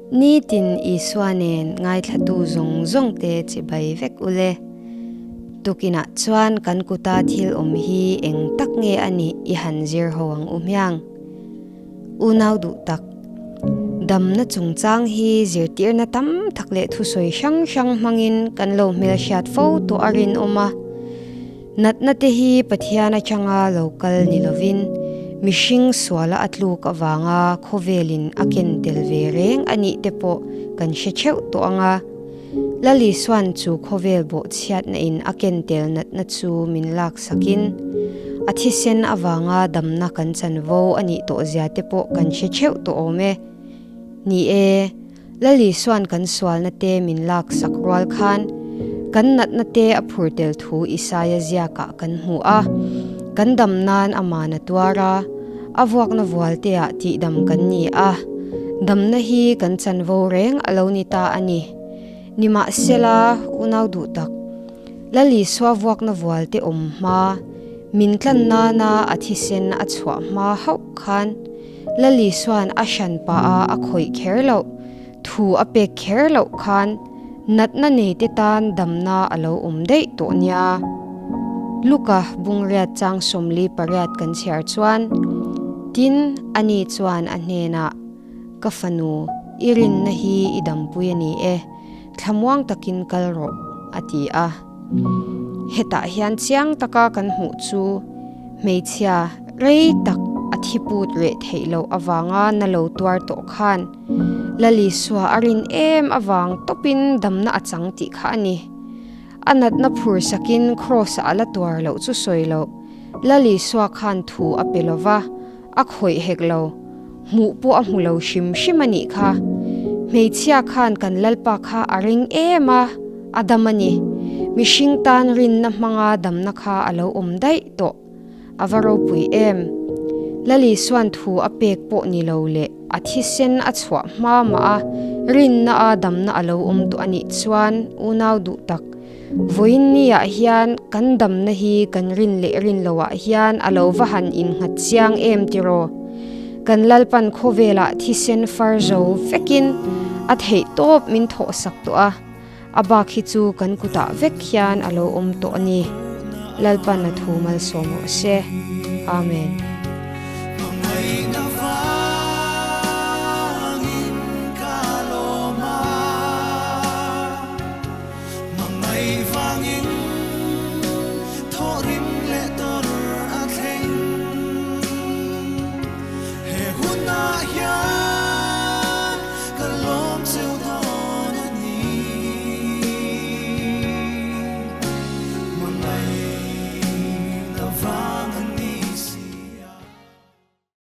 Nitin Isua nen ngaithlatu zawng zawngte chibai vek ule. Tukinah chuan kan kuta thil awm hi eng tak nge a nih i han zir ho ang u hmiang. Unau duh tak, damna chungchang hi zirtirna tam tak leh thusawi hrang hrang hmangin kan lo hmelhriat fo tawh a rinawm a. Natna te hi Pathian atanga lo kal ni lovin mihring suala a tluk avanga khawvelin a ken tel ve reng a nih te pawh kan hre theuh tawh ang a. Lal Isuan chu khawvel bawhchhiatna in a ken tel natna chu min laksakin a thisen avanga damna kan chanvo a nih tawh zia te pawh kan hre theuh tawh awm e. Ni e. Lal Isuan kan sualna te min laksak rual khan kan natna te a phur tel thu Isaia ziakah kan hmu a. Kan dam nan aman a tuar a, a vuakna vualteah tihdam kan ni a. Damna hi kan chanvo reng a lo ni ta a ni. Nimahsela, unau duh tak, Lal Isua vuakna vualte awm hma, min tlan nana a thisen a chhuah hma hauh khan, Lali chuan a hran pah a a khawih kher loh, thu a pek kher loh khan natna nei te tan damna a lo awm daih tawh nia. Luka bungriat chang 48 kan chhiar chuan, Tin, ani chuan a hnenah, Ka fanu, i rinna hi i dampui a ni e, thlamuang takin kal rawh, a ti a. Hetah hian chiang taka kan hmuh chu hmeichhia rei tak a thi put reh theih loh avanga na lo tuar tawh khan Lalisua a rin em avang tawpin damna a chang tih kha a ni. A natna phur sakin Kraws-ah a la tuar loh chu sawi loh, Lalisua khan thu a pe lo va, A khawih hek lo. Hmuh pawh a hmu lo hrim hrim a nih kha. Hmeichhia khan kan Lalpa kha a ring em a, a dam a ni. Mihring tan rinna hmanga damna kha a lo awm daih tawh. A va ropui em. Lali suan thu a pek pawh ni lo leh a thisen a chhuah hma mah a, rinna a damna a lo awm tawh a nih chuan unau duh tak. Vawiin niah hian kan damna hi kan rin leh rin loah hian a lo va han innghat chiang em tiraw? Kan Lalpan khawvelah thisen far zo vekin a theih tawp min thawhsak tawh a, a bak hi chu kan kutah vek hian a lo awm tawh a ni. Lalpan a thu malsawm rawh se. Amen.